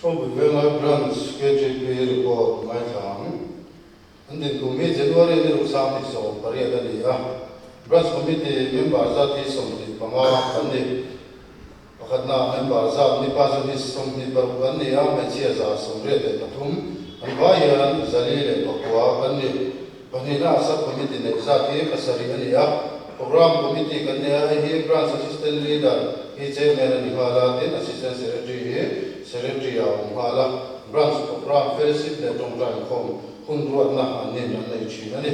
Thawmpui Venglai Branch KTP report ngaithla ang. An din kum hi January ni ruk 2018 a ni a, Branch Committee member zat hi 25 kan ni. Pakhatna member zat mipa zat hi 26 kan ni a, hmeichhia 183, an vai hian 409 kan ni. Pahnihna Sub Committee neih zat hi pasarih a ni a, Programme Committee kan nei a, hei hi Branch Assistant Leader hi Chairman a ni nghal a, tin Assistant Secretary hi Secretary ah a awm nghal a, Branch Programme, Fellowship leh Tawngtai Inkhawm hun ruatna an nin an nei thin a ni.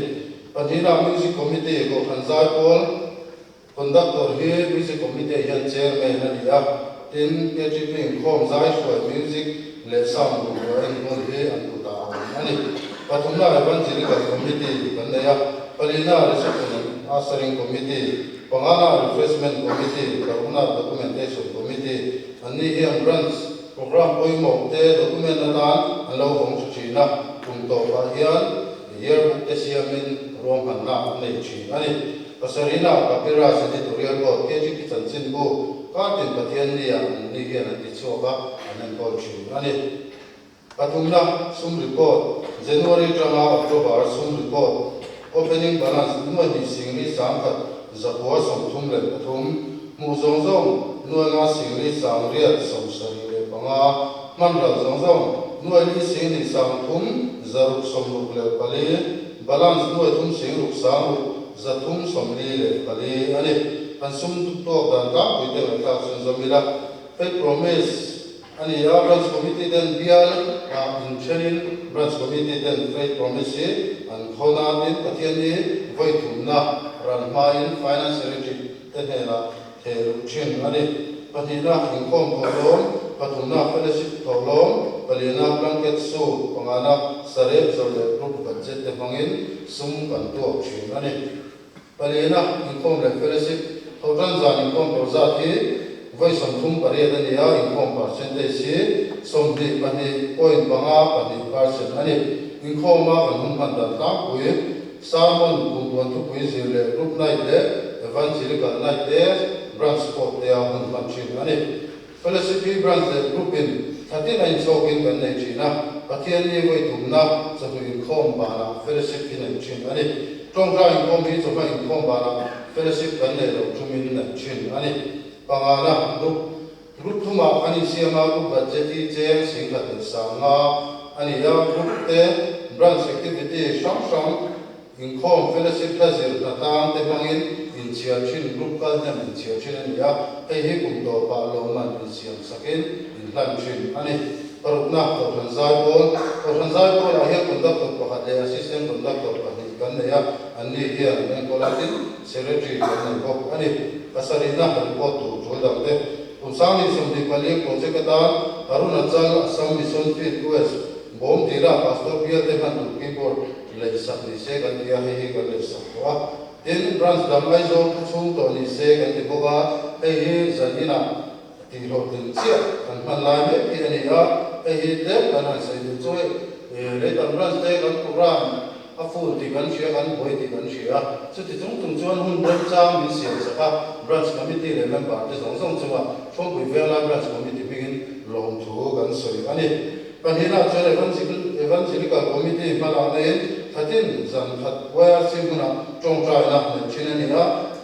Pahnihna Music Committee, Kohhran Zaipawl, Conductor hi Music Committee hian Chairman a ni a, tin KTP inkhawm zaihruai music leh sound bungrua enkawl hi an kutah a awm a ni. Pathumna Evangelical Committee kan nei a, palina Reception and Ushering Committee, pangana Refreshment Committee, parukna Documentation Committee, anni hian Branch Programme pawimawh te document atan an lo vawng tha thin a, kum tawpah hian Yearbook te siamin ruahmanna an nei thin a ni. Pasarina Papyrus Editorial Board KGP chanchinbu kartin Pathian nia an ni hian an ti chhuak a, an enkawl thin a ni. Pathumna, sum report, January tanga October sum report, opening balance nuai hnih singli sangkhat zakua 33, hmuh zawng zawng nuai nga singli sangriat 75, hman ral zawng zawng nuai li singli sangthum zaruk 64, Balance nuai thum sing ruk sang ruk 344 a ni. Kan sum tawk dan tlangpui te ngaihthlak chhunzawm ila. Faith Promise a ni a, Branch Committee ten bial ah inthenin Branch Committee ten Faith Promise hi an khawn a, tin Pathian hi vawi thumna ral hmain Finance Secretary te hnenah theh luh thin a ni. Pahnihna, inkhawm thawhlawm, pathumna, fellowship thawhlawm, paliana, blanket soup, pangana, sarep zawrh leh group budget te hmangin sum kan tuak thin a ni. Paliana, inkhawm leh fellowship thawhtan zan inkhawm tur zat hi vawi 38 a ni a, inkhawm percentage hi 22.52 percent a ni. Inkhawma kan hun hman dan tlangpui, Sermon, Kumpuan thupui zir leh Group Night leh Evangelical Night te Branch pawh tea hun hman thin a ni. Fellowship hi Branch leh Group in thlatin a inchhawkin kan nei thin a, Pathian ni vawi thumna chawhnu inkhawm banah Fellowship hi nei thin a ni. Tawngtai inkhawm hi chawhma inkhawm banah Fellowship kan nei loh thumin nei thin a ni. Pangana, Group Group thumah kan insiam a, Group budget hi cheng 10,500 a ni a, Group te branch activity hrang hrang inkhawm fellowship hla zir hnatang te hmangin inchhiar thin group kal hnem inchhiar thin a ni a, hei hi kum tawpah lawmman insiam sakin inhlan thin a ni. Parukna, Kohhran Zaipawl, Kohhran Zaipawlah hian conductor pakhat leh assistant conductor pahnih kan nei a, anni hian an enkawl a, tin secretary kan nei bawk a ni. Pasarihna, report tur tul dang te. Kum 2024 project atan Arunachal Assam Mission Field US bawm tira Pastor bial te hman tur keyboard lei sak ni se kan ti a, hei hi kan lei sak tawh a. Tin, branch dang Aizawl khawchhung tawh ni se kan ti bawk a, hei hi zan inah tih hlawhtlin chiah kan hman lai mek hi a ni a, hei hi tlem kan han sawi duh chu hei Leitan branch te kan program a full tih kan hria, kan buai tih kan hria a, chuti chung chung chuan hun remchang min siam sak a, branch committee leh member te zawng zawng chunga Thawmpui Venglai branch committee hmingin lawmthu kan sawi a ni. Pahnihna chuan Evangelical Committee hmalakna in thlatin zan khat YRC hmunah tawngtaina neih thin a ni a,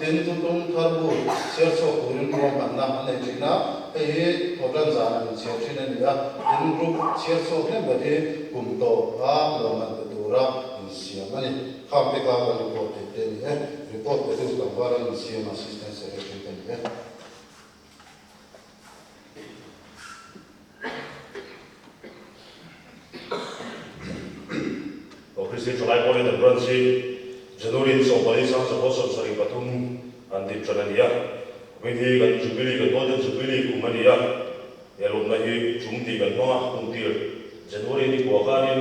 tin thuthlung thar bu chhiar chhuak turin ruahmanna an nei thin a, hei hi thawhtan zanah inchhiar thin a ni a, tin group chhiar chhuak hnem ber hi kum tawp a lawmman pe tura insiam a ni. Khang te kha kan report theih te a ni e, report pe tu tlangval an insiam Assistant Secretary ka ni e. Kristian Thalai pawhin an branch hi January ni 14 1973 an din tan a ni a. Kumin hi kan Jubilee, kan Golden Jubilee kum a ni a. He lawmna hi tum tih kan hmang a, kum tir January ni kua khanin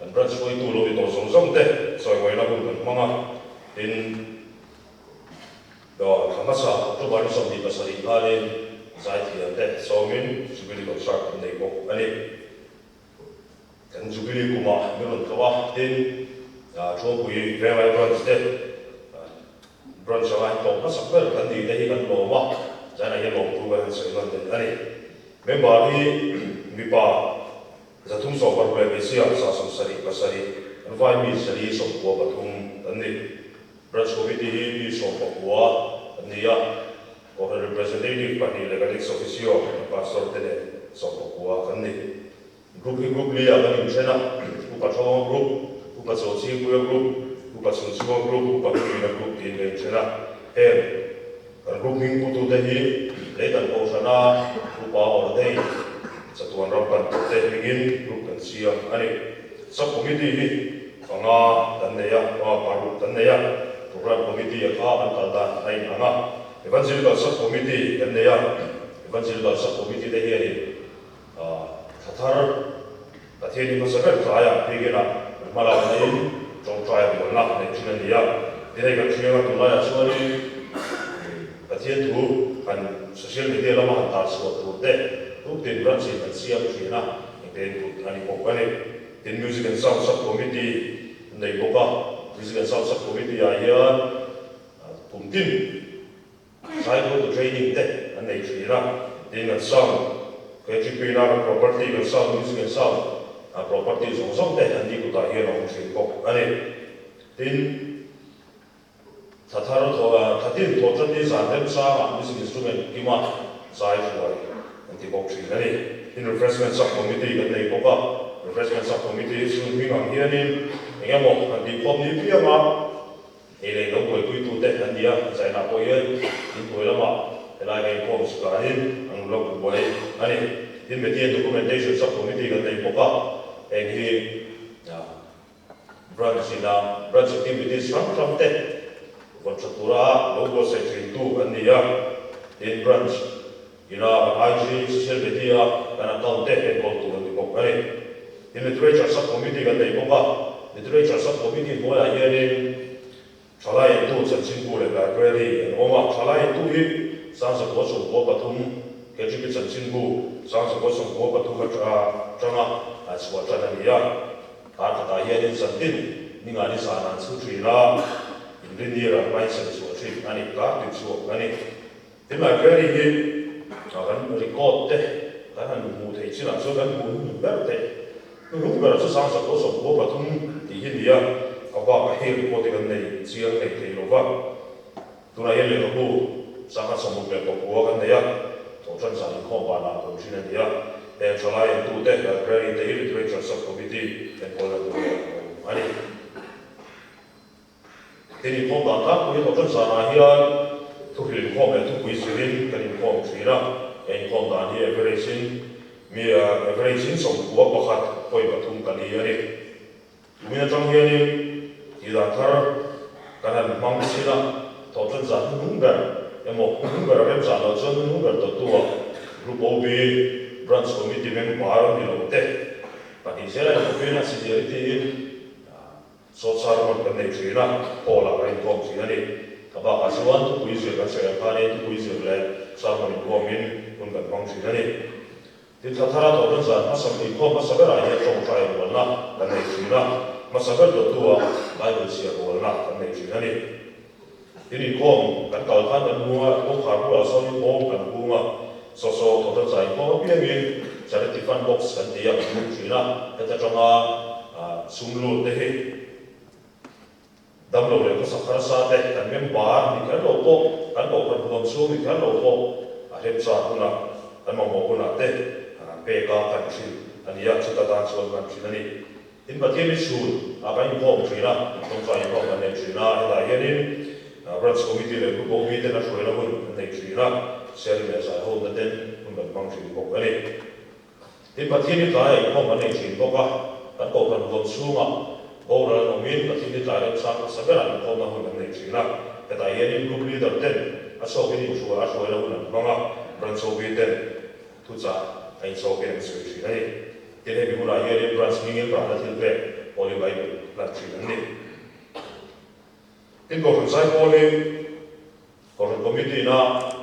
kan branch hruaitu lo ni tawh zawng zawng te chawimaina hun kan hmang a, tin, Thla hmasa October ni 27 khanin zaithiam te sawmin Jubilee Concert an nei bawk a ni. Kan Jubilee kumah min rawn tlawh a, tin Thuampui Venglai Branch te Branch anga in tlawh hmasak ber kan tih te hi kan lawm a, zainah hian lawmthu kan han sawi nawn leh a ni. Member hi mipa. 360 leh hmeichhia 177, an vai mi 493 an ni. Branch Committee hi mi 19 an ni a, Kohhran Representative pahnih leh kan ex-officio kan Pastor te nen 19 kan ni. Group hi group li ah kan inthen a, Upa Thawnga Group, Upa Chawchhingpuia Group, Upa Chhunchhunga Group, Upa Hmingina Group tiin kan inthen a. Heng kan group hming putute hi Leitan Kohhrana Upa Ordain chatuan ram pan tawhte hmingin group kan siam a ni. Sub Committee hi panga kan nei a, panga paruk kan nei a, Program Committee a kha an kal dan a inang a. Evangelical Sub Committee kan nei a, Evangelical Sub Committee te hianin Thla thar Pathian hi hmasa ber tlaiah biakina an hma lak naiin tawngtai rualna neih thin a ni a. Tin hei kan hriang a, tunlaiah chuanin Pathian thu han social media lama han tar chhuah tur te tuktin branch in an siam thin a, engte input a ni bawk a ni. Tin Music and Sound Sub Committee an nei bawk a, Music and Sound Sub Committee ah hian kum tin Zaikhawtu training te an nei thin a, tin kan sound, KGP na kan property, kan sound music and sound property zawng zawng te an ni kutah hian a awm thin bawk a ni. Tin, thla thar thla tin thawh tan ni zan remchangah music instrument kima zai hruai an ti bawk thin a ni. Tin, refreshment sub committee kan nei bawk a, refreshment sub committee hi chhung hming ang hianin eng emaw han tih khawm ni pianga, Hei lei lo buaipuitute an ni a, China pawh hian inhnuai lamah helai ka inkhawm chhukahin an lo buai a ni. Tin, Media Documentation Sub-Committee kan nei bawk a, heng hi Branch ina Branch activities hrang hrang te vawn tha tura lo buatsaih thintu an ni a. Tin, Branch ina kan IG, Social Media, kan account te enkawltu an ni bawk a ni. Tin, Literature Sub-Committee kan nei bawk a, Literature Sub-Committee hnuaiah hianin Thalai Entu Chanchinbu leh Library an awm a. Thalai Entu hi 1993 KGB Chanchinbu 1993 atanga chhuah tan a ni a. Kar khatah hianin zantin ningani zanah an chhu thin a, inrinir an hmain sem chhuah thin a ni, kar tin chhuak a ni. Tin, library hi kan record te kan han hmuh theih chinah chuan kan hmuh hnuhnung ber theih. Hnuhnung berah chu 1993 tih hi nia, a bak a hi record hi kan nei chiang hlei thei lo va. Tunah hian lehkhabu 1969 kan nei a, thawhṭan zan inkhawm vanah a awm thin a ni a. Heng thalai entute library te hi Literature Sub-Committee enkawlna hnuaiah a awm a ni. Tin, inkhawm dan tlangpui thawhṭan zanah hian thuhril inkhawm leh thupui zirin kan inkhawm ṭhin a. He inkhawm dan hi average-in mi average-in 91 point pathum ka ni a ni. Tumin aṭang hianin tih dan thar kan han hmang chin a, thawhṭan zan hnuhnung ber emaw hnuhnung ber a remzan loh chuan hnuhnung ber dawttu-ah Group OB Branch Committee member ni lo te pahnih zela inkhawpin a seniority-in Sawtsa ringawt kan nei thin a, hall ah kan inkhawm thin a ni. A bakah chuan thupui zir kan sawi ang khanin thupui zir leh sermon inkhawmin hun kan hmang thin a ni. Tin, thla thara thawhtan zan hmasa inkhawm hmasa berah hian tawngtai rualna kan nei thin a, hmasa ber dawttu-ah Bible chhiar rualna kan nei thin a ni. Tin, inkhawm kan kal khan kan hung a, kawngkhar bulah sawnin bawm kan hung a, sawsaw thawhtan zan inkhawm apiangin Charity Fund Box kan ti a, kan hung thin a, heta tanga sum lut te hi damlo leh khawsak harsa te kan member ni kher lo pawh, kan kohhran huam chhung ni kher lo pawh a hlemchar hunah, kan mamawh hunah te pek a kan thin a ni a, chuta tan chuan kan thin a ni. Tin, Pathian hi chhun ah kan inkhawm thin a, tawngtai inkhawm kan nei thin a, hetah hianin Branch Committee leh Group OB ten a hruaina hun an nei thin a, Sharing leh Zaihawmna ten hun kan hmang thin bawk a ni. Tin, Pathian hi tlaiah inkhawm kan nei thin bawk a, kan kohhran huam chhungah boral an awmin Pathian hi tlai remchang hmasa berah inkhawmna hun an nei thin a, hetah hianin Group Leader ten a chhawkin inhruai a hruaina hun an hmang a, Branch OB ten thuchah a inchhawkin an sawi thin a ni. Tin, hemi hunah hianin Branch hmingin rahna thil pek Holy Bible hlan thin an ni. Tin, Kohhran Zaipawl hi Kohhran Committee ina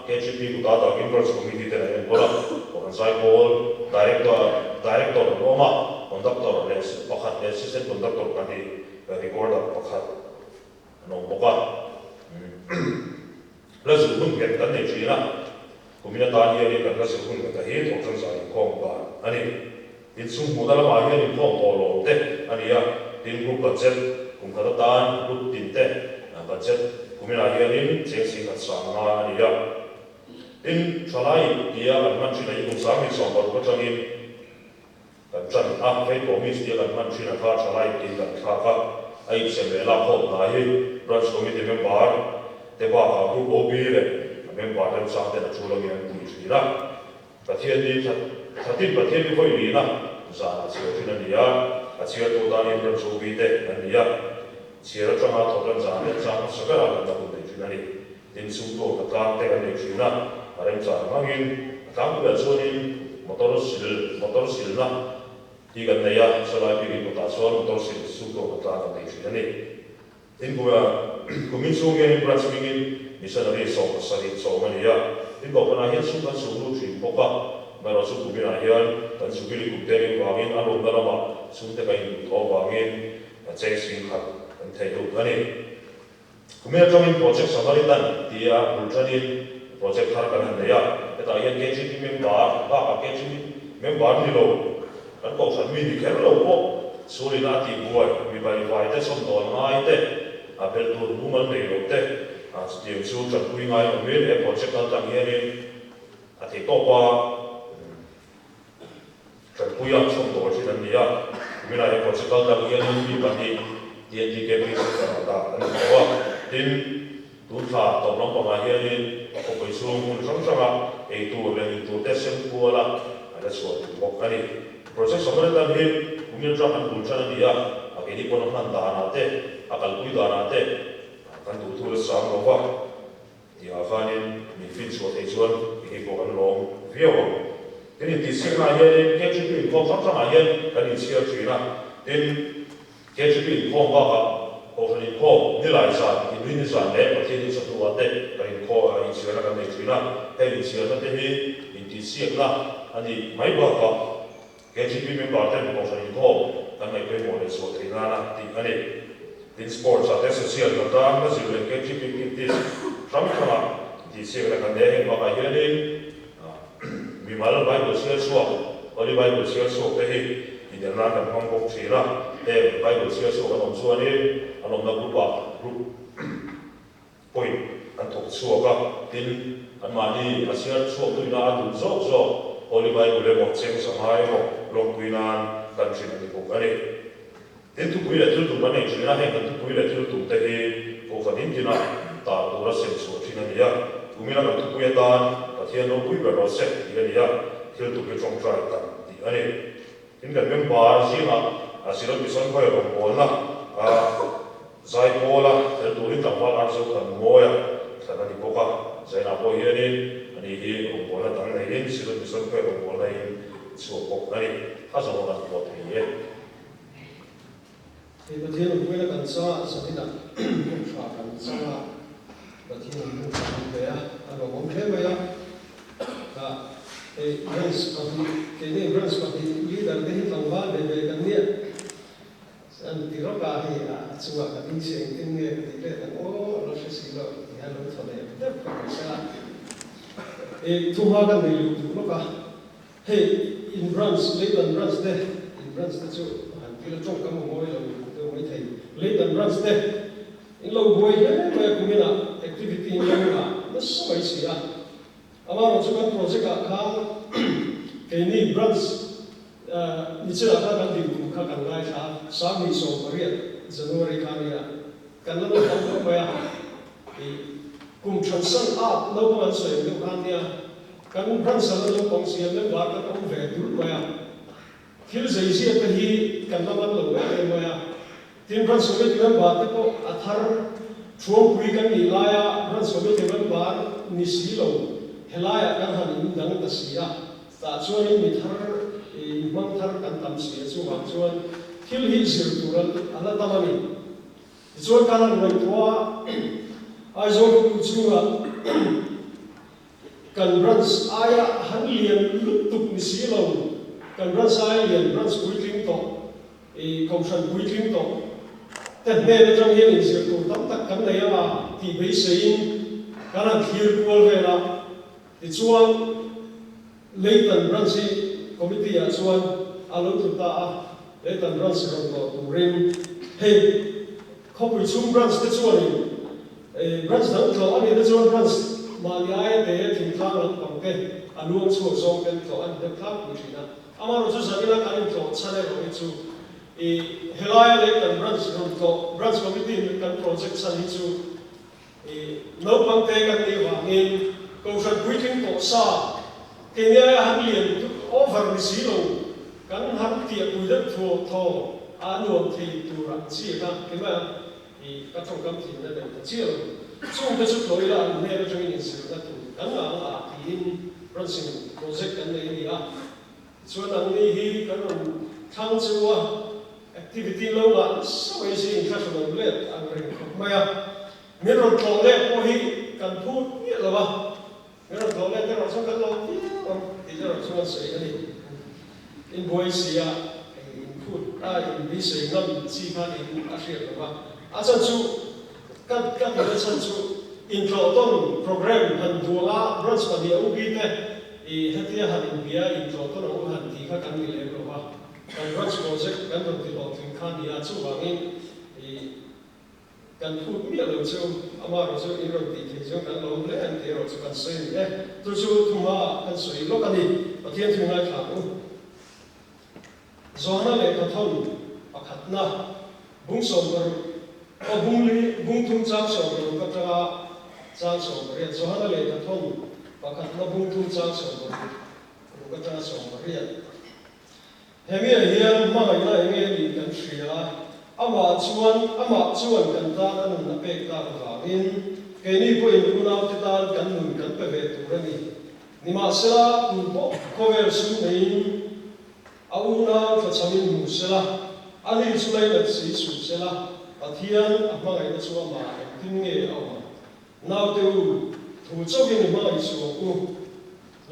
KGP kuta dangin Branch Committee ten an enkawl a, Kohhran Zaipawl Director Director an awm a, Conductor leh pakhat leh Assistant Conductor pahnih, Recorder pakhat an awm bawk a. Hla zir hun nghet kan nei thin a, kumin atan hianin kan hla zir hun nghet a hi thawhṭan zan inkhawm dan a ni. Tin sum hmuhna lamah hian inkhawm tawh lawm te a ni a, tin group budget kum khat atan group tin te budget kuminah hianin cheng singkhat sang nga a ni a. Tin thalai tia kan hman thin a hi kum 2016 atangin kan tan a, hei promise tia kan hman thin a kha thalai tiin kan thlak a, a inchhem leh lak khawm hna hi branch committee member te bakah group OB leh a member remchang ten a tul angin an pui thin a. Pathian ni that thatin Pathian hi vawi lina zanah chhiar thin a ni a, a chhiartu tanin ram chu ui te an ni a, chhiar atanga thawk lan zan leh chang hmasa berah kan la hun nei thin a ni. Tin sumtuak ka tlang te kan nei thin a, a remchang hmangin a tlangpuiah chuanin motor sil motor silna hi kan nei a, sawlai bikin kawtah chuan motor sil sumtuak ka tlang kan nei thin a ni. Tin kumin chhung hianin branch hmingin missionary 17 sawm a ni a, tin kohhranah hian sum kan sum lut thin bawk a, amaherawh chu kuminah hian kan Jubilee kum te ning vangin a lawmna lamah sum te kan induh tawh avangin cheng sing khat kan thei lut a ni. Kumin atangin Project Samaritan tia bul tanin project thar kan han nei a, hetah hian KGP member bakah KGP member ni lo, Kan kohhran mi ni kher lo pawh Sulina a tih buai, mi baihvai te chhawmdawl ngai te, a belh tur mumal nei lo te, a chutiang chu tanpui ngai awmin he project kal tlang hianin a theih tawp a, tanpuia chhawmdawl thin an ni a. Kuminah he project kal tlang hianin mi pahnih TNTKP Centre-ah dah an ni tawh a, tin, tun thla tawp lampangah hianin khawpui chhung hmun hrang hranga ei tur leh in tur te sem kuala a la chhuah tum bawk a ni. Project Samaritan hi kumin atang an bul tan a ni a, a keini pawn a hman danah te, a kalpui danah te kan duhthu la sang lo va tihah khanin min fin chhuah theih chuan keini pawh kan lawm viau ang. Tin, intihsiaknaah hianin KGP inkhawm hrang hrangah hian kan inchhiar thin a, tin, KGP inkhawm bakah Kohhran inkhawm, Nilai zan, Inrinni zan leh Pathian in chawhnuah te kan inkhawm, inchhiarna kan nei thin a. Heng inchhiarna te hi intihsiakna a nih mai bakah KGP member ten Kohhran inkhawm kan ngaih pawimawh leh chhuah theih nana tih a ni. Tin sports ah te social hna tang na zir leh KGP activities hrang hrangah intihsiakna kan nei a, heng bakah hianin Mimal Bible chhiar chhuak, Holy Bible chhiar chhuak te hi inel nan kan hmang bawk thin a, heng Bible chhiar chhuak an awm chuanin an awmna group ah group point an thawk chhuak a, tin anmahni a chhiar chhuak tuina a duh zawk zawk Holy Bible emaw cheng sangha emaw lawmpui nan kan thin a ni bawk a ni. Tin thupui leh thil tum kan nei thin a, heng kan thupui leh thil tum te hi kohhran in tina tar tura sem chhuah thin a ni a, kumina kan thupui atan Pathian ropui ber rawh se tih a ni a, thil tum hi tawngtai tam tih a ni. Tin kan member zingah Silon Mission Khawi rawngbawlna a Zaipawla tel turin tlangval Arzo Thanmawia thlan a ni bawk a, Zainah pawh hianin ani hi rawngbawlna dang neiin Silon Mission Khawi rawngbawlna in chhuak bawk a ni. A zawng a kan pawh thei e. Hei Pathian an puina kan chang a, zaninah hun tha kan chang a, Pathian an hun tha kan pe a, a lawmawm hle mai a. Ka hei branch pahnih, keini branch pahnih leader te hi tlangval ve ve kan nia. An ti rawk a, hei a chungah ka ding si engtin nge ka tih let ang aw, la hre si lo ti hian lo thaw leh deuh kha kan hre a. Hei thuhma kan nei luh duh lawk a. Hei in branch, Leyland branch te, in branch te chu han ti la tawngkam a mawi lo deuh mai thei. Leyland branch te in lo buai hle mai a kumin ah activity in lo ngah nasa mai si a. Amaherawh chu kan project ah khan keini branch nichinah khan kan din kum kha kan ngaithla a, 2018 January kha nia kan la naupang deuh mai a. Kum thansan a naupang an sawi ang deuh khan nia Kan branch-a la naupang sia member kan awm ve dul mai a, thil zeizia te hi kan la man lo em em mai a. Tin, branch committee member te pawh a thar thuampui kan nih laia branch committee member ni si lo helaiah kan han in dang ta si a, tah chuanin mi thar inhmang thar kan tam si a, chuvang chuan thil hi zir tur a la tam a ni. Tichuan kan han ngaihtuah a, Aizawl khawpui chhungah Kan branch aia han lian lutuk ni si lo, kan branch aia lian branch puitling tawh, i kohhran puitling tawh te hnen atang hian inzir tur tam tak kan nei anga tih beiseiin kan han thlir kual vel a. Tichuan, Leitan branch hi committee ah chuan. a lo tlu ta a, Leitan Branch rawn tlawh turin hei khawpui chhung Branch te chuanin Branch dang tlawh a nihna chuan Branch mahni aia te thingtlang lampang te a luang chhuak zawng ten tlawh a ni deuh tlangpui thin a. Amaherawhchu zanina kan intlawh chhan erawh hi chu i helaia Leitan Branch rawn tlawh Branch Committee in kan project chhan hi chu I naupang te kan nih vangin Kohhran puitling tawh sa keini aia han lian over ni si lo kan han tiah pui deuh thuaw thaw a a nuam thei tur ang chi kha keimah i ka tawngkam thin na deuh ta chiah lo. Chung te chu tlawih la an hnen atangin inzirna tur kan ngah ang a tiin rawn sim project kan nei a ni a. Chuan ang ni hi kan rawn thlang chu a activity lo ngah nasa mai zing thla hranawm let ang reng khawp mai a. Min rawn tlawh let pawh hi kan phut miah lo a, min rawn tlawh let erawh chuan kan lawm viau ang tih erawh chuan sawi a ni. Inbuai sia eng inphut a inbeisei ngam chi kha in a hriat lo va, a chan chu ka ka tihna chhan chu intlawh tawn programme han duanga branch pahnih a upi te i hetia han inbia intlawh tawn ang u han tih kha kan ni lem lo va, kan branch project kan rawn ti hlawhtling kha a ni a, chuvangin i Kan phut miah lo chu, amaherawh chu in rawn tih thei chuan kan lawm hle ang tih erawh chu kan sawi ni e. Chu chu thuma kan sawi lawk a ni. Pathian thu ngaithla ang u. Zawhna lehkhathawn pakhatna, bung 60, aw bung li, bung thum chang 60 atanga chang 18, Zawhna lehkhathawn pakhatna bung thum chang 60 atanga 18. Hemiah hian hmangaihna eng nge nih kan hria a, amah chuan amah chuan kan tan a nun a pek tak avangin keini pawhin unaute tan kan nun kan pe ve tur a ni. Nimahsela, tu pawh khawvel sum neiin a unau tlachhamin hmu sela, ani chu lainat si suh sela, Pathian a hmangaihna chu amah engtin nge a awm ang? Naute u, thu chauhin i hmangaih suh ang u.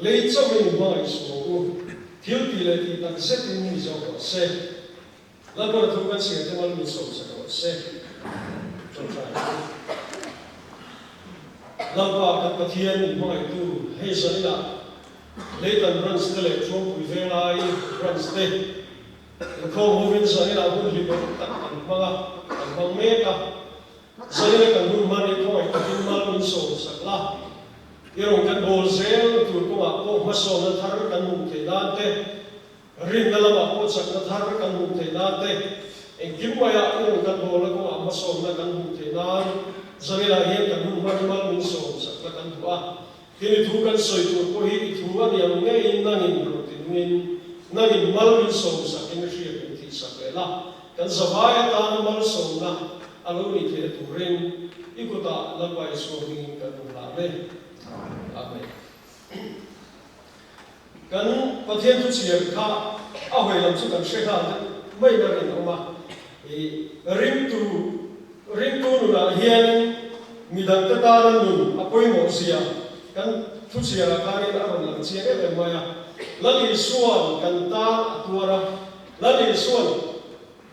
Lei chauhin i hmangaih suh ang u. Thil tih leh tih tak zetin mi zawk rawh se. Lalpana thu kan chhiar te mal min sawmsak rawh se. Ṭawngṭai ang u. Lalpa kan Pathian min hmangaihtu hei zaninah Leitan Branch te leh Chuangpui Venglai Branch te inkhawm hovin zaninah hun hlimawm tak kan hmang a, kan hmang mek a. Zaina kan hun hman i khawngaih takin mal min sawm sak la, i rawn kan bawl zel tur kawngah pawh hmasawnna thar kan hmuh theih nan te, rinna lamah pawh chakna thar kan hmuh theih nan te, engkim maiah i rawn kan bawlna kawngah hmasawnna kan hmuh theih nan Zaina hian kan hun hman i mal min sawm sak la kan duh a. Tin i thu kan sawi tur pawh hi i thu a ni ang ngeiin nangin rawn ti nungin nangin mal min sawm sakin hriat min tih sak leh la. Kan zavai atana malsawmna a lo nih theihna turin i kutah Lalpa Isua hmingin kan rawn hlan e. Amen. Kan Pathian thu chhiar kha a hawi lam chu kan hre nghal deuh maiin a rinawm a. I ringtu ringtu nunah hianin midangte tana nun a pawimawh zia kan thu chhiarah khanin a rawn lang chiang em em mai a. Lal Isua'n kan tan a tuar a. Lal Isua'n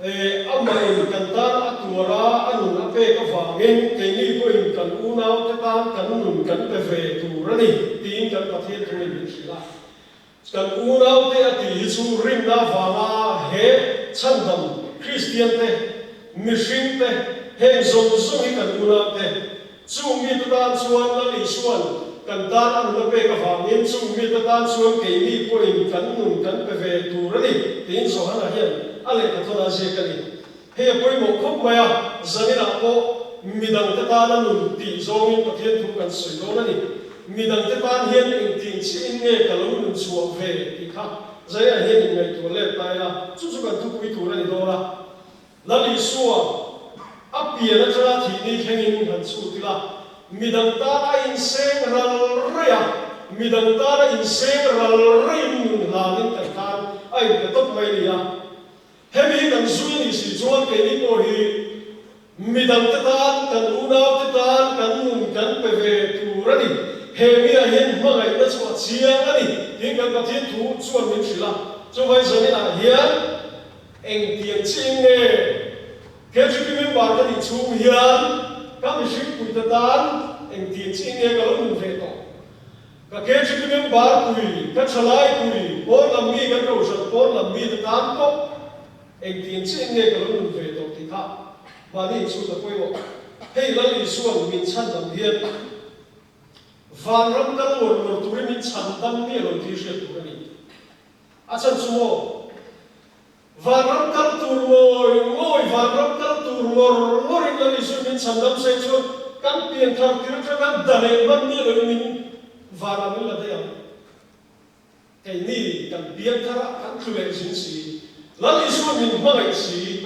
amah in kan tan a tuar a, a nun a pek avangin keini pawhin kan unaute tan kan nun kan pe ve tur a ni tiin kan Pathian thu in min hrilh a. Kan unaute a tih hi chu rinna avanga he chhandam Kristian te, mihring te, heng zawng zawng hi kan unaute Chung mite tan chuan Lal Isua'n kan tan a nun a pek avangin chung mite tan chuan keini pawhin kan nun kan pe ve tur a ni, tiin Johana hian a lehkha thawn a ziak a ni. Hei a pawimawh khawp mai a, zaninah pawh midangte tana nun tih zawngin Pathian thu kan sawi dawn a ni. Midangte tan hian engtin chiahin nge ka lo nun chhuah ve tih kha zaninah hian inngaihtuah let ta ila, chu chu kan thupui tur a ni dawn a. Lal Isua a pian atanga thih ni thlengin han chhut ila, midang tan a inseng ral rei a, midang tan a inseng ral reiin nun hlanin kan tan a inpe tawp mai a ni a. Hemi kan zui a nih si chuan keini pawh hi midangte tan, kan unaute tan kan nun kan pe ve tur a ni. He miah hian hmangaihna chu a chiang a ni tiin kan Pathian thu chuan min hrilh a. Chuvai zaninah hian Engtiang chiin nge KGP member ka nih chhung hian ka mihring puite tan engtiang chiin nge ka lo nun ve tawh? Ka KGB member pui, ka thalai pui, pawn lam mi kan kohhran pawn lam mi te tan pawh engtiang chiah in nge ka lo nun ve tawh tih kha mahni inchhut a pawimawh. Hei Lal Isuan min chhandam hian vanram kal ngawr ngawr turin min chhandam mi a lo tih hriat tur a ni. A chhan chu maw? Vanram kal tur ngawi ngawi, vanram kal tur ngawr ngawrin Lal Isuan min chhandam se chuan kan pianthar tir atanga da leh hman miah loin min vanram in la daih ang. Keini kan pianthar a, kan tlu leh zin si. Lal Isuan min hmangaih si.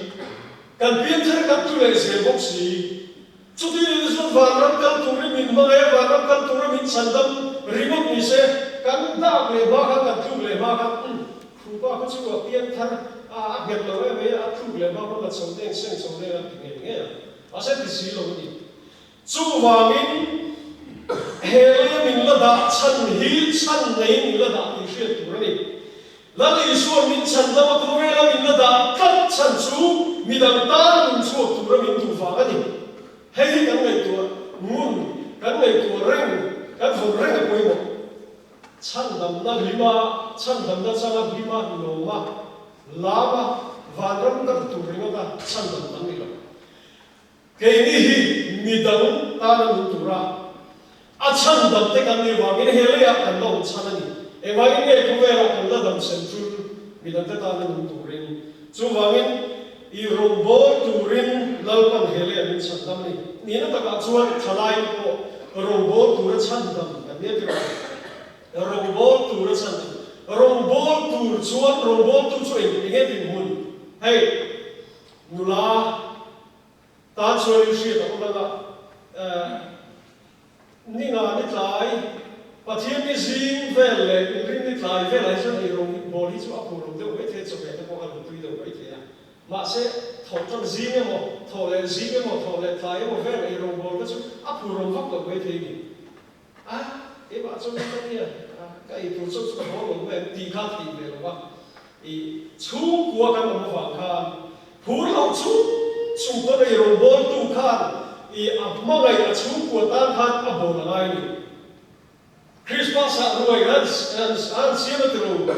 Kan pianthar kan tlu leh zel bawk si. Chuti ni chuan vanram kal turin min hmangaih a, vanram kal tura min chhandam ringawt ni se, kan dak leh hma khan, kan tluk leh hma khan, umm, khupa kha chu a pian thar a, a nghet lo em mai a, a tluk leh hma khan la chho deng seng chho deng a ti ngei ngei a, mahse ti si lo a ni. Chuvangin he leia min la dah chhan hi chhan neiin min la dah tih hriat tur a ni. Lal Isuan min chhan lama khawvela min la dah tlat chhan chu midang tan min chhuak tura min duh vang a ni. Hei hi kan ngaihtuah ngun, kan ngaihtuah reng, kan vawn reng a pawimawh. Chhandamna hlima, chhandamna changa hlima lawma, lama vanram kal tur ringawta chhandam kan ni lo. Keini hi midang tana nun tura a chhandam te kan nih vangin he leiah kan la awm chhan a ni. Engvangin nge khawvelah kan la dam sem tul midangte tana nun turin? Chuvangin i rawngbâwl turin Lalpan he leiah min chhandam a ni. Nihna takah chuan thalaite pawh rawngbâwl tura chhandam kan nia tirh a. Rawngbâwl tura chhandam. Rawngbâwl tur chuan rawngbâwltu chu eng enge dinhmun? Hei. Nula tan chuan in hriat a awm ang a, ni nga ni tlai, Pathian ni zing vel leh inring ni tlai velah hi chuan eirawng bawl hi chu a phur lo deuh maithei a, chawhmeh te pawh a lo tui deuh maithei a. Mahse, thawh tan zing emaw, thawh leh zing emaw, thawh leh tlai emaw vel eirawng bawl kha chu a phur awm vak lo maithei a ni. A, keimah chuan ka nia, ka ei tur chauh chu ka haw lo mai ang tih kha theih ve lo va. I chhungkua kan awm avang khan phur loh chung chung pawn ei rawngbawltu khan i a hmangaih a chhungkua tan khan a bawl a ngai a ni. Christmas ah ruai an an siam a ti lo.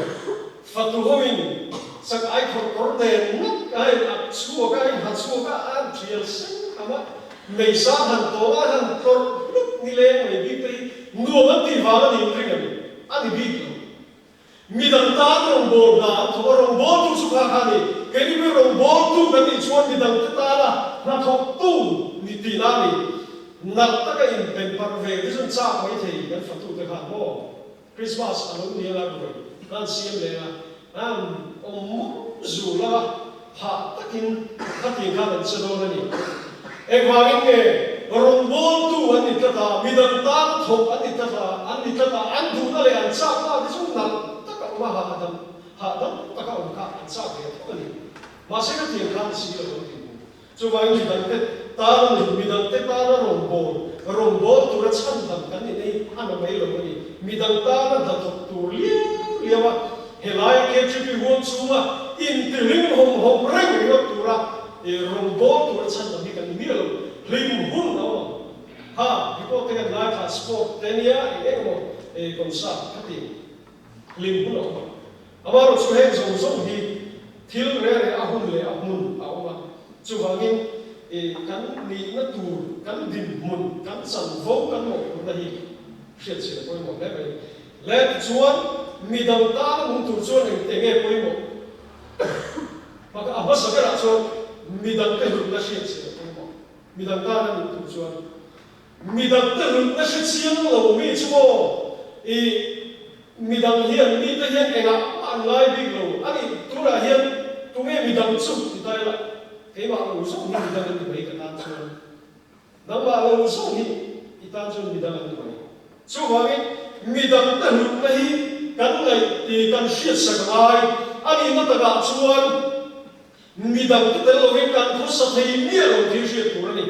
Fatu hoin chak ai khawrh kawr nen ngawt a in ak chhuak a, in ha chhuak a, an thial seng kham a. Meisa han tawng a, han tlawrh hlut ni leng mai bik te hi nuam an tih vang a niin ring a ni, a ni bik lo. Midang tan rawngbâwl hna an thawk a, rawngbâwltu chu kha kha a ni. Keini pawhin rawngbâwltu kan nih chuan midang te tana hnathawktu ni tihna a ni. Nalh taka inpenparh ve te chuan châk mai thei kan fatute khan maw? Christmas a lo ni anga ruai an siam leng a, an awm mawm zul a, hah takin khatiang khan an che dawn a ni. Engvangin nge rawngbawltu an ni tlat a, midang tan thawk an ni tlat a, an ni tlat a, an duhna leh an chakna te chu nalh taka awm a, hahdam hahdam taka awm kha an chak ve tho a ni. Mahse khatiang khan si lo an ti hmu. Chuvangin midangte tan a ni, midangte tana rawngbâwl, rawngbâwl tura chhandam kan nih na hi a na mai lo a ni. Midang tana hnathawk tur liau liau a, helaia KTP huam chhunga intihlim hawm hawm reng ringawt tura rawngbâwl tura chhandam hi kan ni miah lo. Hlim hun a awm ang. Ha, report te kan ngaithla, sport te nia, eng eng emaw concert khati hlim hun a awm ang. Amaherawh chu heng zawng zawng hi thil reh reh a hun leh a hmun a awm a, chuvangin i kan nihna tur, kan dinhmun, kan chanvo kan mawhphurhna hi hriatchhiah a pawimawh hle mai. Le tichuan midang tana nung tur chuan eng enge pawimawh? Bak a hmasa berah chuan midangte hlutna hriatchhiah a pawimawh. Midang tana nung tur chuan Midangte hlutna hre chiang lo mi chu maw i midang hian mite hian engah mah an ngai bik lo a nih tunah hian tunge midang chu ti ta ila keimah lo zawng hi midang an ni mai ka tan chuan nangmah lo zawng hi i tan chuan midang an ni mai chuvangin midangte hlutna hi kan ngaih ti kan hriatsak a ngai a nihna takah chuan midangte tel lovin kan khawsa thei miah lo tih hriat tur a ni.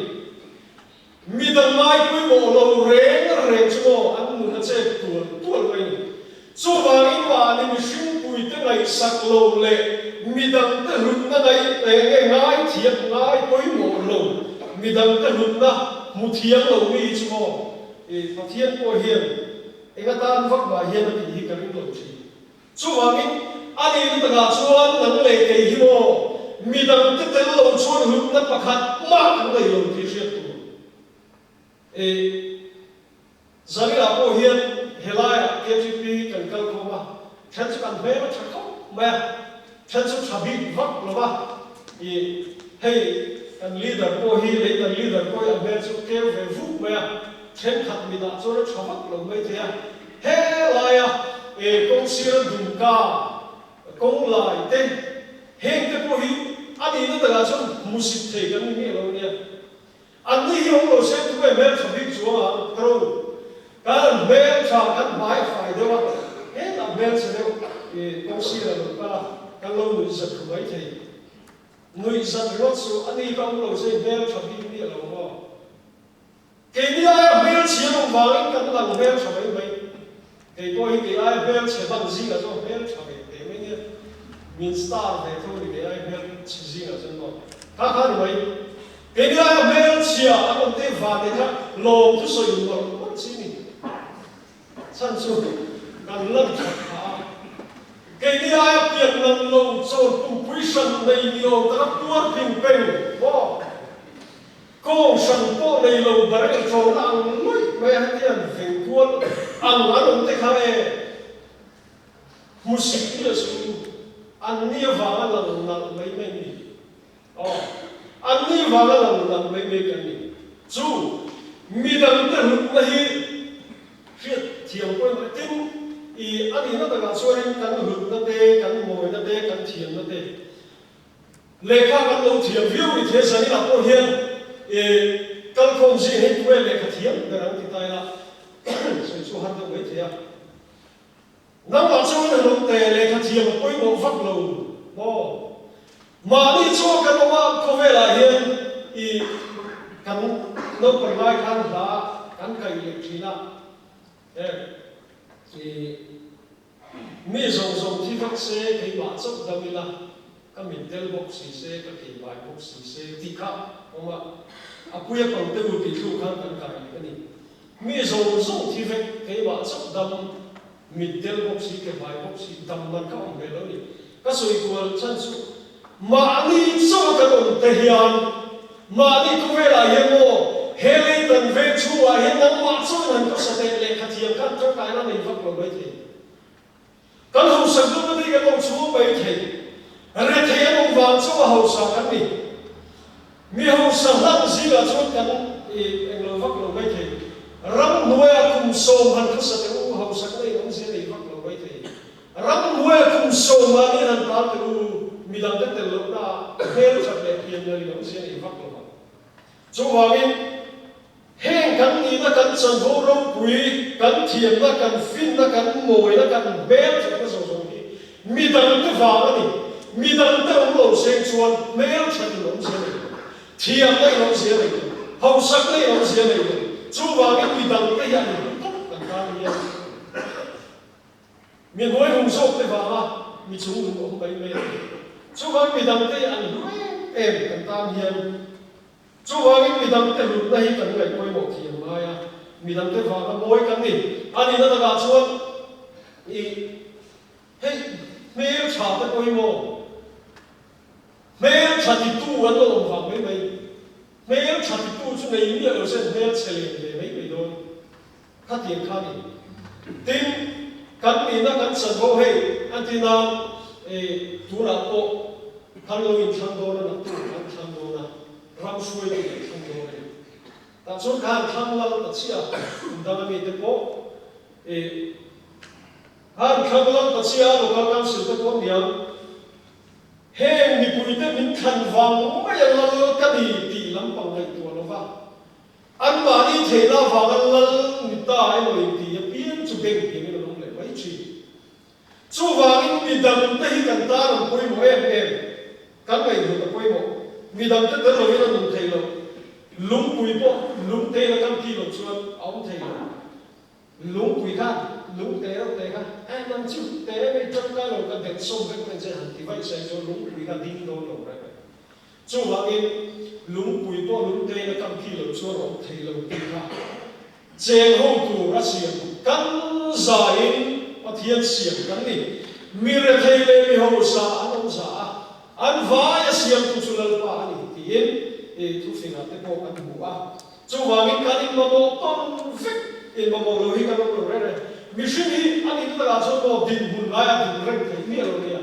Mi dang ngai pawimawh lo reng reng chu maw an nun a chek tual tual mai ni. Chuvangin mahni mihring puite ngaihsak lo leh mi dangte hlutna ngaih eng nge ngai thiam ngai pawimawh lo, mi dangte hlutna hmu thiam lo mi chu maw i Pathian pawh hian. Eng atan vak mah hian a tih hi ka ring lo thin. Chuvangin, a nih lutakah chuan nang leh kei hi maw midangte tel lo chuan hlutna pakhat mah kan nei lo tih hriat tur. E. Zanginah pawh hian helaiah KTP kan kal khawm a, then chu kan hmel a tha khawp mai a, then chu tha bik vak lo va. I hei kan leader pawh hi lei kan leader pawh hi a hmel chu keu ve vuk mai a, thenkhat mitah chuan a tha vak lo mai thei a. Helaia e kawng sira dumka kawng lai te heng te pawh hi a nihna takah chuan hmusit thei kan ni miah lo ania. Anni hi awm lo se tu nge hmeltha bik chuang ang kro kan hmeltha kan hmai a fai deuh a hetah hmelchhe deuh i kawng sir a lo kal a kan lo nuih zat ru mai thei nuih zat ringawt chu ani ka awm lo se hmeltha bik miah lo maw keini aia hmelchhia lo vangin kan lang hmeltha mai mai kei pawh hi kei aia hmelchhe hman zingah chuan hmeltha ve teh mai nia min star ve tho ni kei aia hmelchhe zingah chuan maw kha kha ni mai. Kei aia hmelchhia an awm te van nei kha lawm thu sawi mawlh mawlh chi ni. Chhan chu kan lan that kha a. Keini aia pian nan lo chawn pumpui hran nei ni awm taka puar ping peng maw? Kawng hran pawh nei lo barel ṭawna ang luih mai a hetiang veng kual ang an awm te kha e. Hmusit ni a chu an ni avanga lang nalh mai mai ni. Aw, anni vanga lang lang mai mai kan ni. Chu midangte hlutna hi hriat thiam pawh in tin i a nihna takah chuanin kan hlutna te, kan mawina te, kan thiamna te lehkha kan lo thiam viau ni thei zaninah pawh hian i kalkhawm zing hi tunge lehkha thiam ber an ti ta ila sawi chu har deuh mai thei a. Nangmah chuan a hlawm te lehkha thiam a pawimawh vak lo maw? Mahni chu kan awm a, khawvelah hian i kan naupang lai khan hla kan kaih leh thin a, heng i mi zawng zawng thi vek se keimah chauh dam ila, ka mit del bawk si se, ka kei bai bawk si se tih kha awm a, a puia pang te u tih thluk khan kan kai leh a ni. Mi zawng zawng thi vek, keimah chauh dam, mit del bawk si, ke vai bawk si, dam man ka awm ve lo ni. Ka sawi kual chan chu mahni chauh a kan awm te hian, mahni khawvelah hian maw, he lei dan veng chhungah hian nangmah chauhin han khawsa teh lehkha thiam khan tangkaina nei vak lo mai thei. Kan hausak duhna te hi kan awm chhung mai thei. Rethei an awm vang chauh a hausa kan ni. Mi hausa hlang zingah chuan kan i englo vak lo mai thei. Ram hnuaiah kum sawm han khawsa teh u, hausakna in awmzia nei vak lo mai thei. Ram hnuaiah kum sawm mahni han tal teh u, midangte tel lohna ah hmelthat leh piannal in awmzia nei vak lo ang. Chuvangin, heng kan nihna, kan chanvo ropui, kan thiamna, kan finna, kan mawina, kan hmelthatna zawng zawng hi midangte vang a ni. Midangte awm lo seng chuan hmelthat in awmzia nei lo, thiamna in awmzia nei lo, hausakna in awmzia nei lo. Chuvangin midangte hi an hlu tawp kan tan hian. Mi hnuai hung zawk te vanga mi chung lung awm mai mai a ni. Chuvang midangte hi an hlu em em kan tan hian. Chuvangin midangte hlutna hi kan ngaih pawimawh thiam ngai a, midangte vanga mawi kan ni. A nihna takah chuan i hei hmel tha te pawimawh, hmel tha titu an lo awm vang mai mai. Hmel tha titu chu nei miah lo sen hmel chhe len ve mai mai dawn. Khatiang kha ni. Tin, kan nihna kan chanvo hei an ti nan i tunah pawh kan lo inthlang dawn a, naktuk kan thlang dawn a, ram hruaitu kan thlang dawn a ni. Tah chuan khan thlang lal ta chiah a, kum danga mite pawh i khan thlang lal ta chiah a, local council te pawh niang heng mipuite min thlan vang mai a lal ka ni tih lampang ngaihtuah lova, Anmahni theihna avanga lal ni ta emaw inti apiang chu beng hiangin an awm leh mai thin. Chuvangin midangte hi kan tan an pawimawh em em, kan ngaihhlut a pawimawh. Midangte tel loin a nun thei lo. Lungpui pawh lungtein a kam khi loh chuan a awm thei lo. Lungpui kha lungte reuh te kha eh nang chu te mai tangkai lo ka det sawm vek mai che han ti vaih se chuan lungpui kha ding dawn lo reng reng. Chuvangin lungpui pawh lungtein a kam khi loh chuan a awm thei lo tih kha cheng ho tur a siam kan za in Pathian siam kan ni. Mi rethei leh mi hausa an awm za a, an vai a siamtu chu Lalpa a ni tiin i thufingah te pawh kan hmu a. Chuvangin kan inmamawh tawn vek, inmamawh lo hi kan awm lo reng reng. Mihring hi an in lakah chuan maw dinhmun ngaia din reng theih miah lo nia.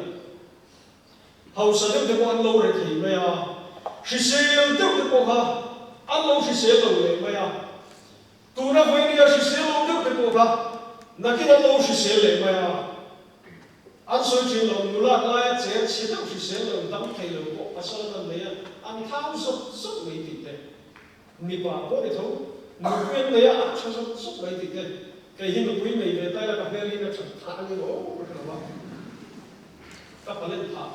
Hausa deuh te pawh an lo re thei mai a, hrisel deuh te pawh kha an lo hrisel lo leh mai a. Tuna vawinia hrisel lo deuh te pawh kha nakin an lo hrisel leh mai a. An sawi thin lo, nulat laia cher chhe deuh hrisel lo dam thei lo pawh pasal an nei a, an thau zawk zawk mai tih te. Mipa pawh ni tho, nupui an nei a, a tha zawk zawk mai tih te. Kei hi nupui nei ve ta ila ka hmel hi na that thah a ni maw ka hre lo a, ka palen phah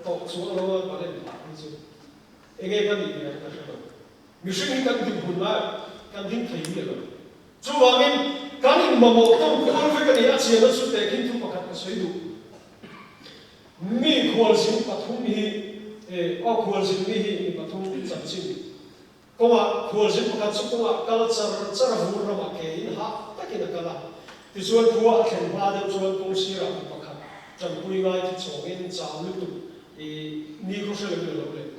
tawh chuang lo a, palen phah hi chu enge ka nih ve ang ka hre lo. Mihring hi kan dinhmun lai kan ding thei miah lo. Chuvangin kan inmamawh tawng kual vek a ni, a chianna chu tehkhin thu pakhat ka sawi duh. Mi khualzin pathum hi aw khualzin mi hi mi pathum chanchin kawngah khualzin pakhat chu kawngah kal char char a vur ramah ke in hah takin a kal a. Tichuan khua a thlen hma deuh chuan kawng sirah mi pakhat tanpui ngai thi chawngin chau lutuk i ni khaw hre lo in a lo let.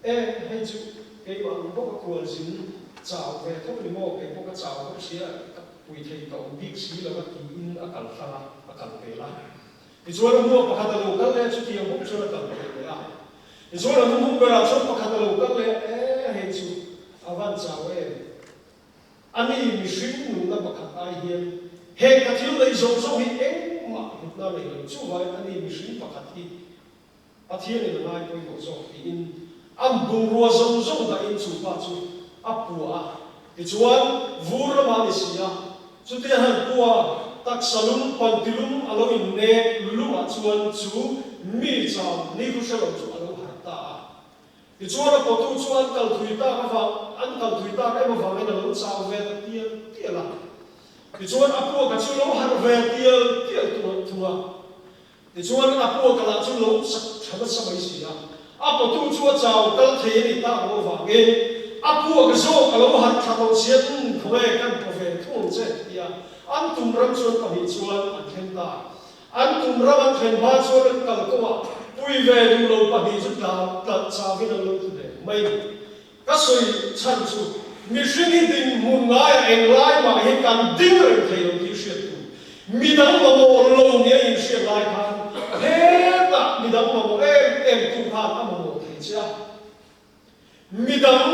E hei chu keimah ang bawk a khualzin chau ve tho ni maw kei pawh ka chau bawk sia ka pui thei ka awm bik si lo a tiin a kal tlang a a kal pel a. Tichuan a hmuak pakhat a lo kal leh a, chutiang bawk chuan a kal thei leh a. Tichuan a hnuhnung berah chuan pakhat a lo kal leh a, E, hei chu a van chau em? Ani mihring nunna pakhat ai hian heng ka thil neih zawng zawng hi engmah hlutna nei lo, chuvangin ani mihring pakhat hi Pathianin a ngai pawimawh zawk tiin an bungrua zawng zawng dahin chu pa chu a pua a. Tichuan, vur lamah a ni si a, chutia han pua taksa lum pantilum a lo innek lumah chuan chu mi chau ni thu hre lo chu a lo harh ta a. Tichuan a pawtu chu an kal thui tak avang an kal thui tak em avangin a lo chau ve ta tial tial a. Tichuan a puaka chu lo harh ve tial tial thung a. Tichuan, a puaka lah chu lo chak tha nasa mai si a, a pawtu chu a chau kal thei a nih tak loh avangin a puak zawk a lo harh tha tawh si a, Umm, khawnge kan paw ve thung ang che, tia an tum ram chuan pahnih chuan an thleng ta. An tum ram an thlen hma chuan an kal kawngah pui ve duh lo pahnih chu tla tlalh chauhin an lo tlu ve mai ni. Ka sawi chhan chu mihring hi dinhmun ngaiah englai mah hi kan ding reng thei lo tih hriat tur. Midang mamawh lo nia inhriat lai khan hetah midang mamawh em em tu khan a mamawh thei che a. Midang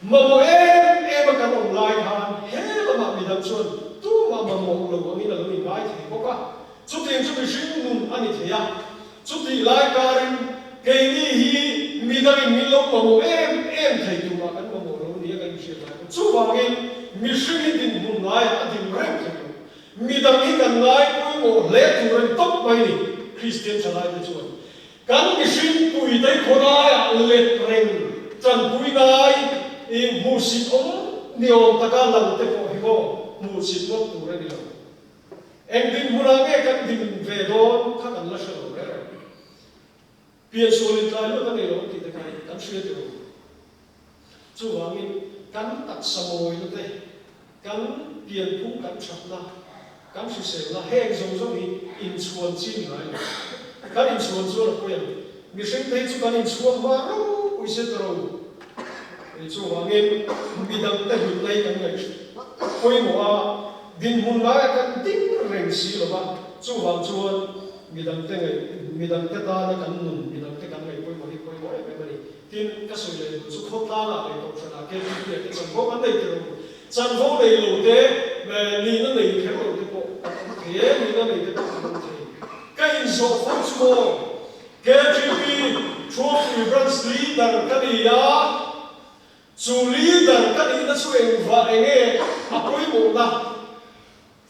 mamawh em em a kan awm lai khan he lamah midang chuan tumah mamawh lo angin a lo inngai thei bawk a. Chutiang chu mihring nun a ni thei a. Chutih lai karin keini hi midangin min lo mamawh em em thei tumah kan mamawh lo nia kan inhriat lai pawh. Chuvangin mihring hi dinhmun ngaiah a din reng thei lo. Midang hi kan ngai pawimawh hle tur a ni tawp mai ni, Kristian thalaite chuan. Kan mihring puite khawlaiah let reng tanpui ngai i hmuhsit awm ni awm taka lang te pawh hi maw hmuhsit ngawt tur a ni lo. Eng dinhmunah nge kan din ve dawn kha kan la hre lo reng reng. Piansual intlai luat a nei lo tih te kha kan hria tih lo. Chuvangin kan taksa mawina te, kan pianphung kan thatna, kan hriselna heng zawng zawng hi inchhuan chi ni ngai lo. Kan inchhuan chuan a pawi ang. Mihring te hi chu kan inchhuang hma ropui se ta ro. Chuvangin midangte hlutna hi kan ngaih pawimawh a. Dinhmun laia kan ding reng si lo va, chuvang chuan midangte ngaih, midangte tana kan nun, midangte kan ngaih pawimawh hi pawimawh em em a ni. Tin, ka sawi leh duh chu khawtlangah leh kohhranah KTP ah te chanvo kan nei teh lo. Chanvo nei lo te, nihna nei kher lo te pawh kan awm thei e, nihna nei te pawh kan awm thei. Ka inzawh fo chu maw, KTP Trophy Branch Leader ka ni a, Chu leader ka nihna chu engvah enge a pawimawhna?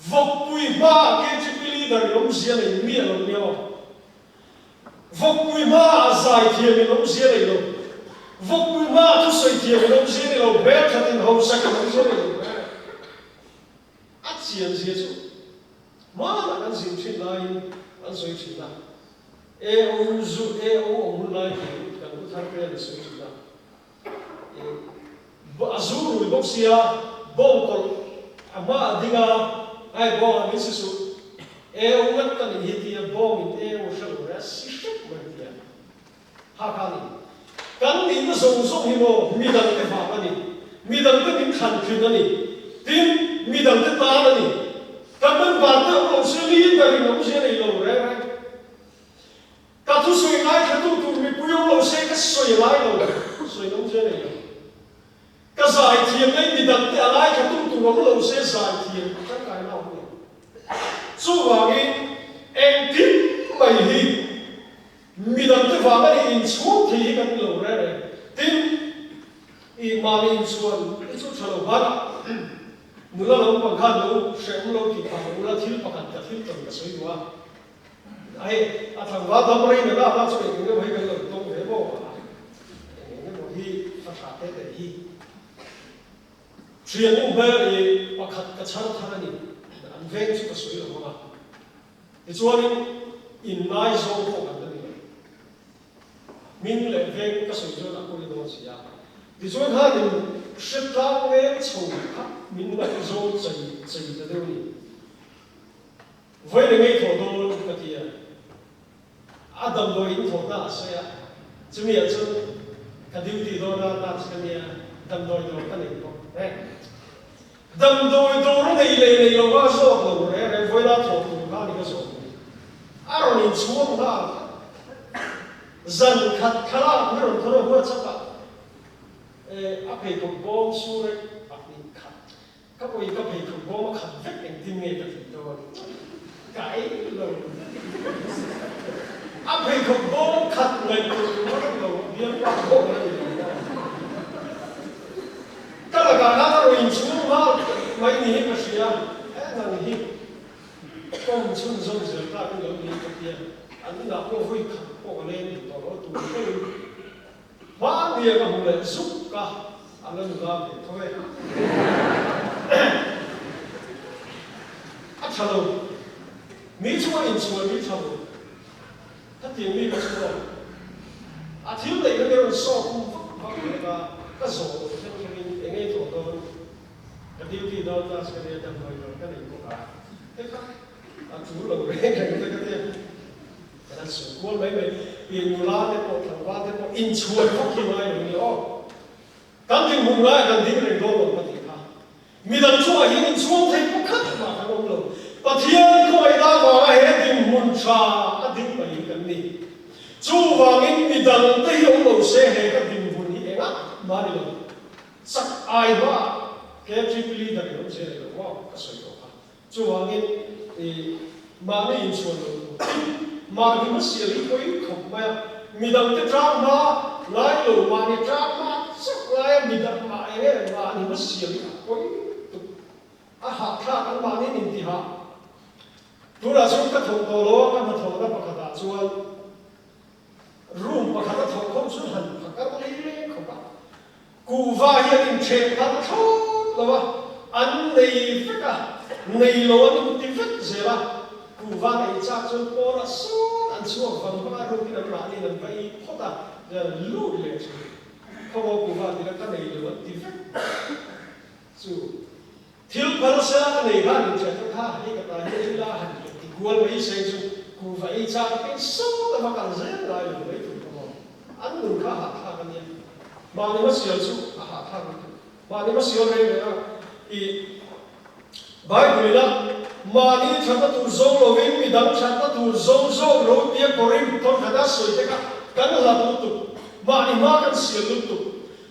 Vawkpui hmaah KGP leader in awmzia nei miah lo nia aw. Vawkpui hmaah zaithiam in awmzia nei lo. Vawkpui hmaah thusawi thiam in awmzia nei lo, hmelthat in hausak in awmzia nei lo. A chianzia chu hmanah kan zin thin laiin an sawi thin a. AO zu AO awm hun lai kan u thar te an sawi thin a. A zu rui bawk sia, bawngkawlh a hma a ding a, Ai bawng ah min si suh. Eu ngat ka nih hi tia bawng in eu hre lo re a si hrep mai tia ha kha ni. Kan nihna zawng zawng hi maw midang te vang a ni. Midang te min thlan thin a ni. Tin, midang te tan a ni. Kan member te awm lo se mi ber in awmzia nei lo reng reng. Ka thusawi ngaithlatu tur mipui awm lo se ka sawi lai lo, sawi awmzia nei lo. Ka zaithiam nei midang te a ngaithlatu tur awm lo se zaithiam a tangkaina awm lo. Chuvangin engkim mai hi midang te vanga nih inchhuang thei hi kan ni lo reng reng. Tin, i mahni inchhuan i chu tha lo banah nula lampang khan lo hrehawm lo tih phah lo ula thil pakhat ka thil tawn ka sawi duh a. Hei, a tlangval dam rei na na chu eng eng emaw hi kan lo tawng ve maw a, eng eng emaw hi a tha te te hi. Thiannu hmel i pakhat ka chhar thar a ni, an veng chu ka sawi lo vang a. Tichuanin inngaizawng pawh kan la ni lo. Hming leh veng ka sawi chuan a pawi dawn si a. Tichuan khanin hre tlang leng chho kha min ngaihzawng chei chei ta deuh a ni. Vawi leh ngei thawh dawn ka ti a, a damdawi in thawh hna a sawi a, chumi ah chuan ka duty dawn a, nurse ka nia, damdawi dawr ka nei bawk reng. Damdawi dawr a nei leh nei lo a zawk lo reng reng, vawi la thawh tur kha ni ka zawh ni. A rawn inchhuang nghal kha. Zan khat thlalak hi rawn thawn a WhatsApp ah, a pheikhawk bawm surek pahnih khat Ka ui ka pheikhawk bawm a khat vek engtin nge ka tih dawn? Ka ei lo. A pheikhawk bawm khat ngaihtuah tur a rawn lo bial pa pawh a ni lo maw? Ka lakah khan a rawn inchhung nghal mai ni hi ka hria. He nang hi kawm chhunzawm zel tlak in lo ni ka tia. An inah pawh vawi khat pawh ka leng duh tawh lo tur hrein. Hmania ka hmu leh zuk a, a la nula ve tho e. A tha lo. Mi chu a inchhuan hi tha lo. Khatiang mi ka chu aw. A thil neih kha ka rawn sawk kum vak vak leh a, ka zawh loh thleng thlengin eng ei tawh dawn, ka duty dawn class ka nia damdawi dawn ka nei bawk a, hei kha a tul lo reng reng te ka tia. Kan sawi kual mai mai, i nula te pawh tlangval te pawh inchhuan vak hi ngai lo nia aw. Kan dinhmun ngaiah kan ding reng dawn lo ka tih kha. Midang chungah hian inchhuang thei pakhat mah kan awm lo. Pathian khawngaihna avanga he dinhmun tha a ding mai hi kan ni. Chuvangin midang te hi awm lo se he ka dinhmun hi engah mah ni lo. Chak ai hmaah KTP leader in awm zel lo maw ka sawi tawh kha. Chuvangin i mahni inchhuan lo tur tin, mahni hmasial hi pawi khawp mai a, midangte tang hma ngai lo, mahni tang hma chauh lai a midang mah eng nge mahni hmasial hi a pawi tuk, a hahthlak an mahni nin tihah. Tunah chuan ka thawk tawh lo a, ka hnathawhna pakhatah chuan room pakhat a thawk ho chu han phakar lei leng khawp a, Kuhva hi an inchheh phal thlawt lo a, an nei vek a, nei lo an inti vek zel a, kuhva neih chak chuan pawnah sawn an chhuak vang vang a, rukin an mahniin an va ei phawt a, lut leh thin. Khaw kuhva tih la ka nei lo an ti vek chu thil phal sela a nei khan inchheh te kha hei ka ta hi ei la han ti kual mai seng chu kuhva ei chak a peng sawt a va kal zel lai lo mai tur ka maw. An nun kha a hahthlak a nia. Mahni hmasial chu a hahthlak lutuk. Mahni hmasial reng reng a i Bible ina mahni thatna tur zawng lovin midang thatna tur zawng zawk lo tia Korinth thawnkhat a sawi te kha kan hlat lutuk. Mahni hma kan sial lutuk.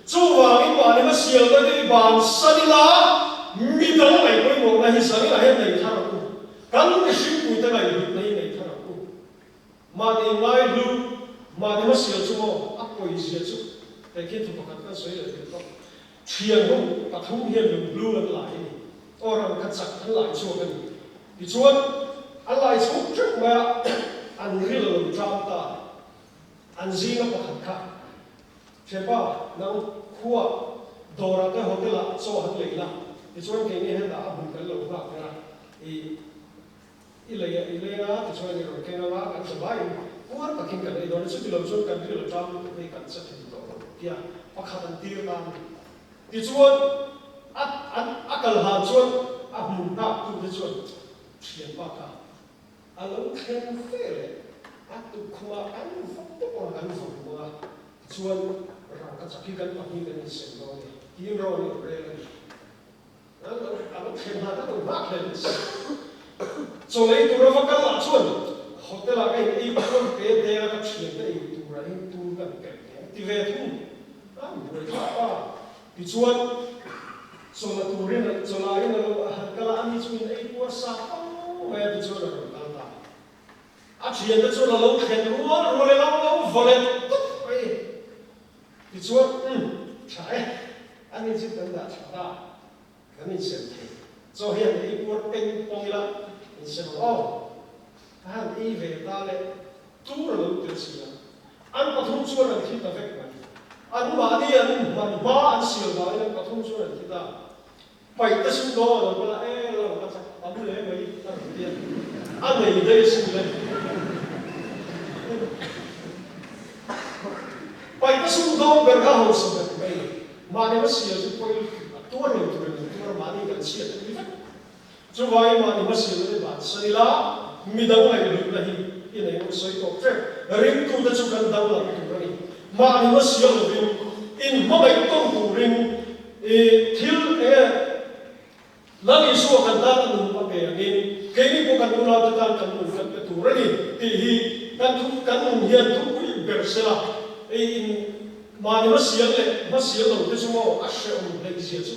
Chuvangin mahni hmasial te hi bansan ila midang ngaih pawimawhna hi zangin a hian nei thar ang u. Kan mihringpuite ngaihhlutna hi nei thar ang u. Mahni ngai hlu, mahni hmasial chu maw a pawizia chu hei khi thu pakhat kan sawi leh thei tawh. Thian ho pathum hian lunghlu an lai a ni. Aw ram ka chak an lai chhuak a ni. Tichuan an lai chhuak teuh mai a, an ril a lo tang ta. An zinga pakhat kha, Thianpa, nang khua dawrah te hotel ah chaw han lei la, tichuan keini hetah a hmun kan lo nghak ber a, i I lei a, i leng a, tichuan i rawn keng anga kan za vaiin puar takin kan ei dawn a, chuti lo chuan kan ril a ṭam lutuk hei kan che thei tawh lo tia pakhat an tir ta a ni. Tichuan a an a kal hlan chuan a hmun nghak tute chuan thianpa kha a lo thleng ve leh a tukkhumah kan va pawp ang kan va hmu a, tichuan rangkachak hi kan pahnih kan insem dawn e tiin rawn in rel a ni. A lo thlen hna ka lo nghak hle ni si. Chaw lei tura va kal lah chuan hotel ah ka in ei kual te te a, ka thian te in tur ah in tur kan pelh ve a ti ve thung. A buai thlak a. Tichuan chaw la turin chaw la in a lo han kal a, ani chu in ei puar sa fo mai a tichuan a rawn kal ta. A thian te chuan a lo thlen rual rual e lo lo vaw leh tawp mai. Tichuan, umm, tha e, an in chu kan dah tha ta, kan insem thei. Chaw hian ei puar peng pawng ila, insem ang aw. Ka han ei ve ta le, tur a lo tel si a. An pathum chuan an thi ta vek mai. An mahni an inhman hma an sial vangin an pathum chuan an thi ta. Paih te sum dawn a lo kal a, e lo ka chak tam hle mai a rawn ti a, a nei daih a sin le. Paih te sum dawn ber kha hausa ber mai, mahni hmasial chu pawi a tuar lo tur in an tuar a, mahni kan chhiat a ni vek. Chuvangin mahni hmasial na te bansan ila, midang ngaihluihna hi i nei ngawt sawi tawh ṭep. Ringtute chu kan danglam tur a ni. Mahni hmasial lovin inhmangaih tawn turin i thil enge Lal Isua kan tan a nun a pe angin keini pawh kan unaute tan kan nun kan pe tur a ni tih hi kan thu kan nun hian thupui ber sela i in mahni hmasial leh hmasial lo te chu maw a hrehawm hleih zia chu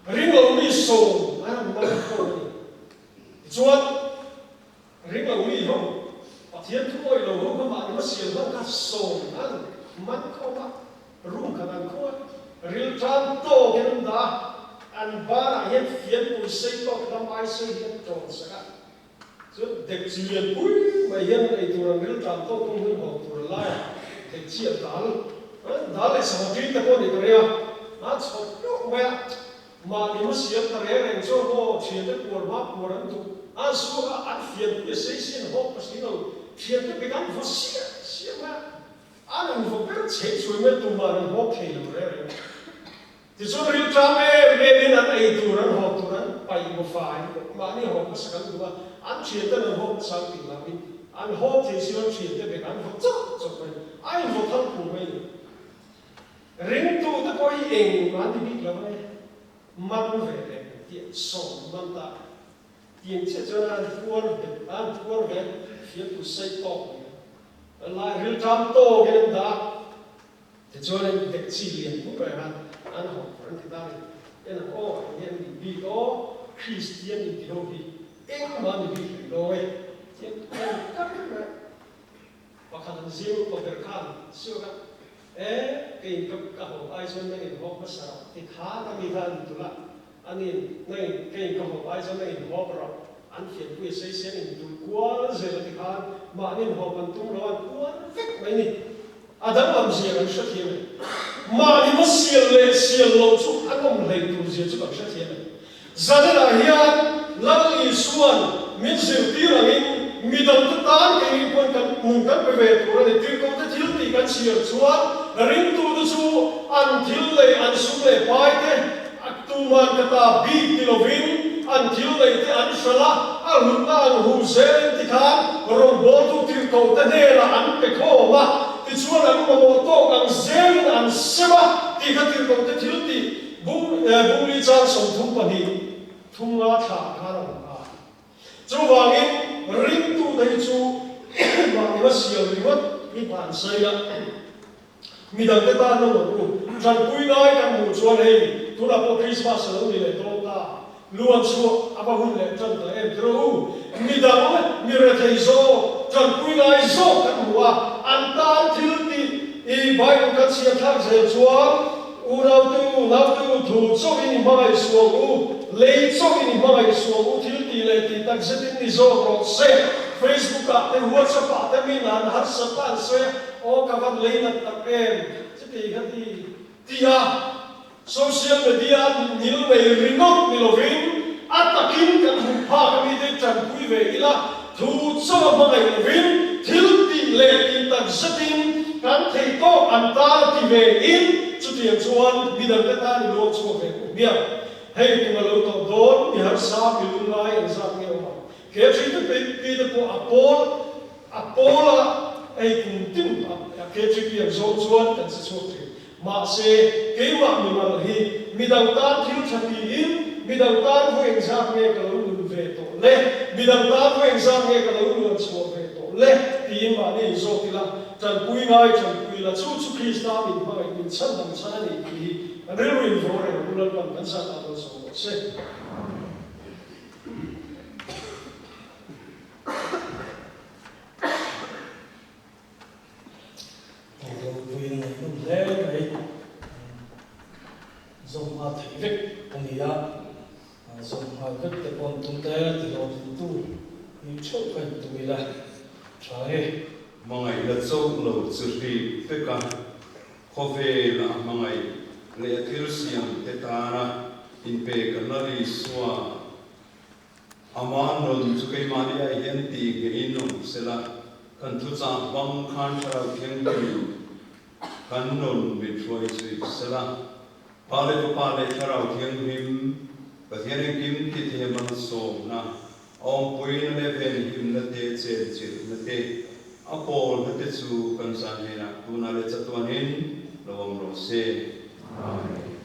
Ring lo mi sawm an han man khawm a ni. Tichuan, ring lo mi ho, Pathian thu awih lo ho kha mahni hmasial hman kha sawm an man khawm a, room khat an khung a, ril tan tawkin an dah a, an banah hian fianpui sei tawk hlam ai sei hi an tawn sak a. Chuan dek chi lian pui mai hian an ei tur an ril tan tawk tum hun haw tur a lai a, dek chi a dal dal leh sangha ṭin te pawh a nih ka ring a, a chhawp hlauh mai a, mahni hmasiam ta reng reng chuan maw ṭhiante puar hma puar an duh a, an suak a, an fian pui a sei si an hawk ka si lo, ṭhiante bek an vaw siah siah mai a, an invaw ber chheih chhuai mai a, tumah an hawk thei lo reng reng. Tichuan rilṭam em emin an ei tur an haw tur an paih maw fai mahni haw hmasa kan duh a, an ṭhianten an haw hmasa an tih lovin an haw thei si lo an ṭhiante bek an vaw chauh chauh mai, a invaw thang phu mai ni. Ringtute pawh hi engmah an ti bik lo e, man ve leh kan tih a, sawm man ta tiang chiah chuan an puar bet an puar ve fiamtu sei tawk mai a, lai rilṭam tawkin an dah a. Tichuan in dek chi lian pui mai khan an haw tur an ti ta a ni. En ang aw, eng nge an nih bik aw, Kristian inti ho hi engmah an ni bik hlei lo e, tiang en kar mai. Pakhat an zing upa ber khan siak a, E, kei ka ka haw ai chuan nang in haw hmasa rawh ti khan a mi kha an tulh a, ani nang in kei ka haw ai chuan nang in hawp rawh, an fianpui a sei sian in tulh kual zel a ti khan mahni in hawp an tum lo a an kual vek mai ni. A danglam zia kan hrethiam e. Mahni va sial leh sial lo chu an awm hlei tur zia chu kan hrethiam e. Zaninah hian Lal Isua'n min zirtir angin midangte tan keini pawn kan nun kan pe ve tur a ni. Tirhkohte thil tih kan chhiar chuan ringtute chu an thil leh an sum leh paite tuman ka ta bik ti lovin an thil neihte an hralh a, a hlutna ang hu zelin tikhan rawngbawltu tirhkohte hnenah an pe khawm a, tichuan an mamawh tawk ang zelin an sem a tih kha tirhkohte thil tih bung bungli chang 32 thum nga thlah khan a awm a. Chuvangin ringtute hi chu mahni va siam ringawt hi bansaih a. Midangte tan lo ang u. Tanpui ngai kan hmuh chuan hei tunah pawh Christmas a lo ni leh dawn ta. Luan chhuah a va hun leh tan ta em tiraw u. Midang mi rethei zawk, tanpui ngai zawk kan hmu a, an tan thil tih i Bible kan chhiar thlak zel chuan unaute u, naute u thu chauhin i hmangaih suang u, lei chauhin i hmangaih suang u thil tih leh tih tak zetin ni zawk rawh se. Facebook ah te WhatsApp ah te min han harsat a an sawi a. Aw ka van lei nat tak em? Chutei kha ti ti a, social media nil nei ringawt ni lovin a takin kan hmuh phak a mite tanpui ve ila, thu chaw a hmangaih lovin thil tih leh tih tak zetin kan thei tawk an tan a ti ve in chutiang chuan midangte tan i luang chhuak ve kuh hmiang. Hei kum a lo tawp dawn, mi harsa, mi lungngai engzat nge awm ang? Kefri te pi te pawh a pawl a pawl a hei kum tin a kefri pi ang zawng chuan kan che chhuak thin. Mahse, keimah mimal hi midang tan thil tha tiin midang tan vawi engzat nge ka lo nun ve tawh le, midang tan vawi engzat nge ka lo luan chhuah ve tawh le tiin mahni inzawk ila, tanpui ngai tanpui ila, chu chu Krista min hmangaih min chhandam chhan a nih tih hi kan rilru invawng reng ang u Lalpan kan zat ah malsawm rawh se. Ropui a ngaihnawm hle mai. Zawm nghal theih vek a ni a, zawm nghal vek te pawh an tum te tihlawhtlintu hi theuh kha in tum ila tha nge. Hmangaihna chauh lo chu hlip vek a, khawvel a hmangaih leh a thil siam te tana inpek a la Isua. Ama nun chu keimahni ah hian tih ngeiin awm sela, kan thuchah hmang khan Thlarau Thianghlim kan nun min hruai zui sela. Pa leh Fapa leh Thlarau Thianghlim, Pathian engkim ti thei a malsawmna, a awmpuina leh venhimna te, chenchilhna te, a pawlna te chu kan zan hnenah tunah leh chatuanin lo awm rawh se. Amen.